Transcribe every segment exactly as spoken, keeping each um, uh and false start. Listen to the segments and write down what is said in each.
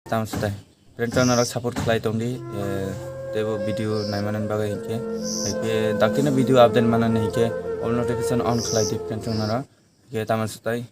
Tamo swtai. Friend chong norok support khlai tong di, eh, teibo video naimanani bagwi hinkhe. Hinkhe daktino video update manani hinkhe all notification on khlai di friend chong norok. Hinkhe tamo swtai.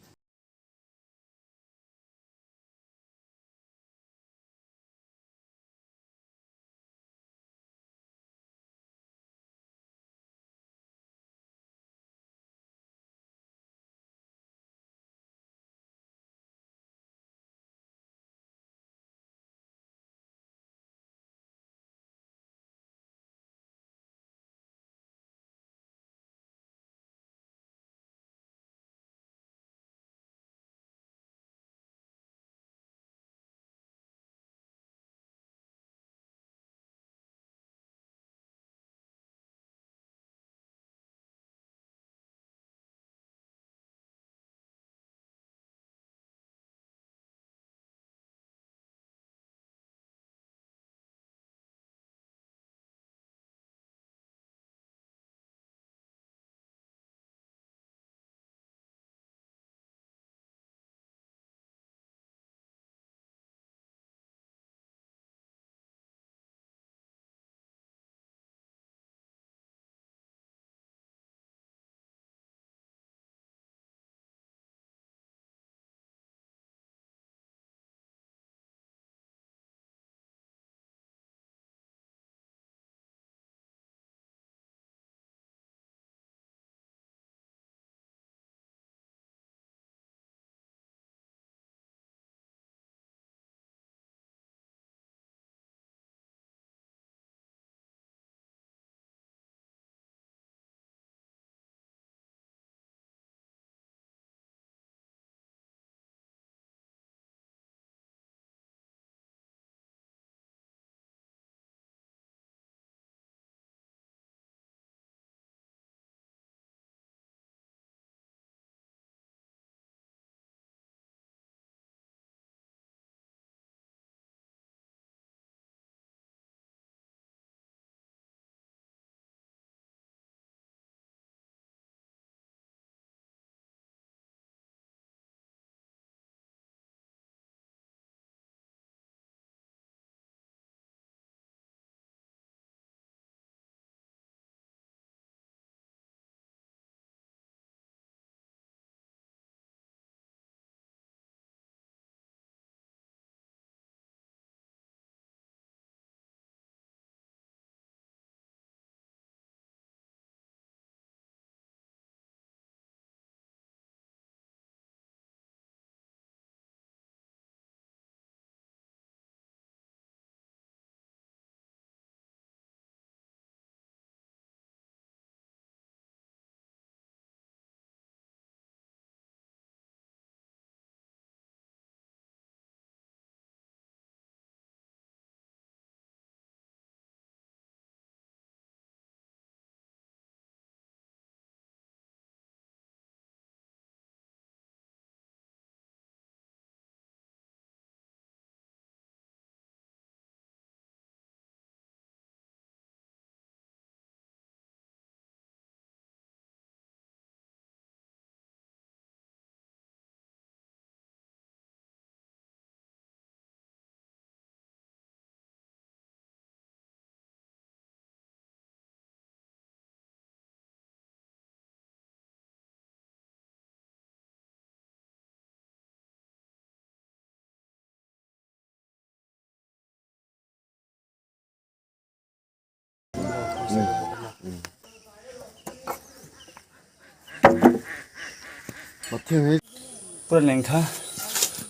Pura lengkha,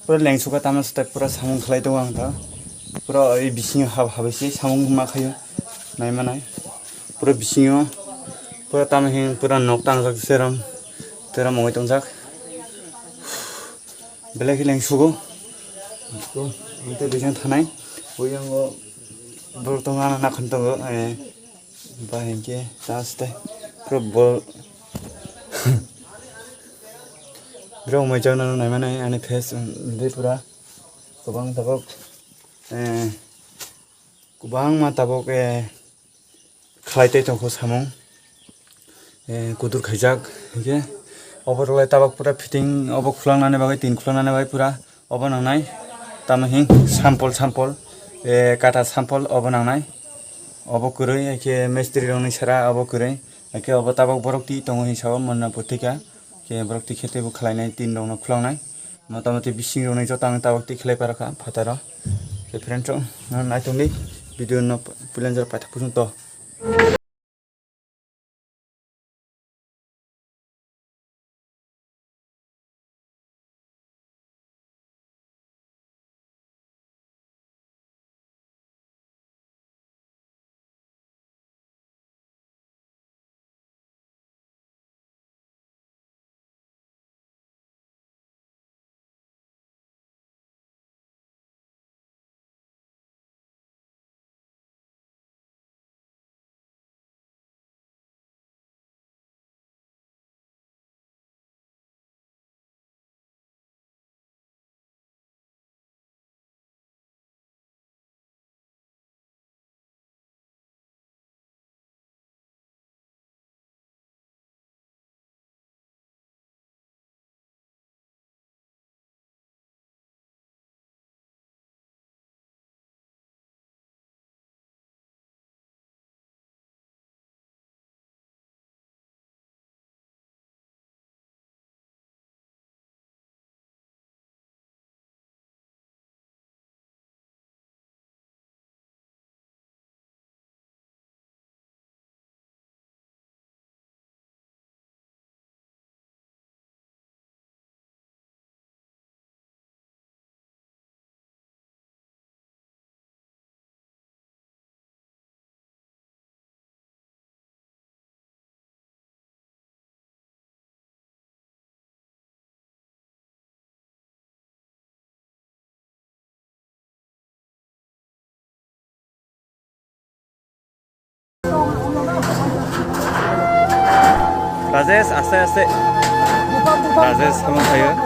pura lengsukha, tamo swtai pura samung khlai tongo ang ta. Pura oi bisingo hab habai se samung ma khaio, naimanai. Pura bisingo, pura tamo hin, pura nok tangjak seram, teram oi tongjak. Belai khe lengsugo. Ang tei bijang thanai. Oi ang o borok tongo, ano nakhon tongo, eh, ba hinkhe ta swtai. Pura bol. Borok mai jaknano naimanai ani face, um, de pura kwbang tabuk, eh, kwbangma tabuk, eh, khlai tei tongkho samung, eh, kudur khaijak hinkhe oborok lai tabuk pura fitting obo khulangna bagwi tin khulangna bagwi pura obo nangnai. Tamo hin sample, sample, eh, kata sample obo nangnai. Obo kwrwi, haikhe mistri rokni sara obo kwrwi. Haikhe obo tabok borok twi tongo hin sao, manna pwrwngthika. Khe borok twi khe teibo khlainai, tin rokno khuloknai. Motamoti bising rokni joto ang tabok twi khlai parokha phataro. Khe friend rok, naitok di video no puila jora paithak pusung to. Rajesh, aste aste. Rajesh, khulum khayo.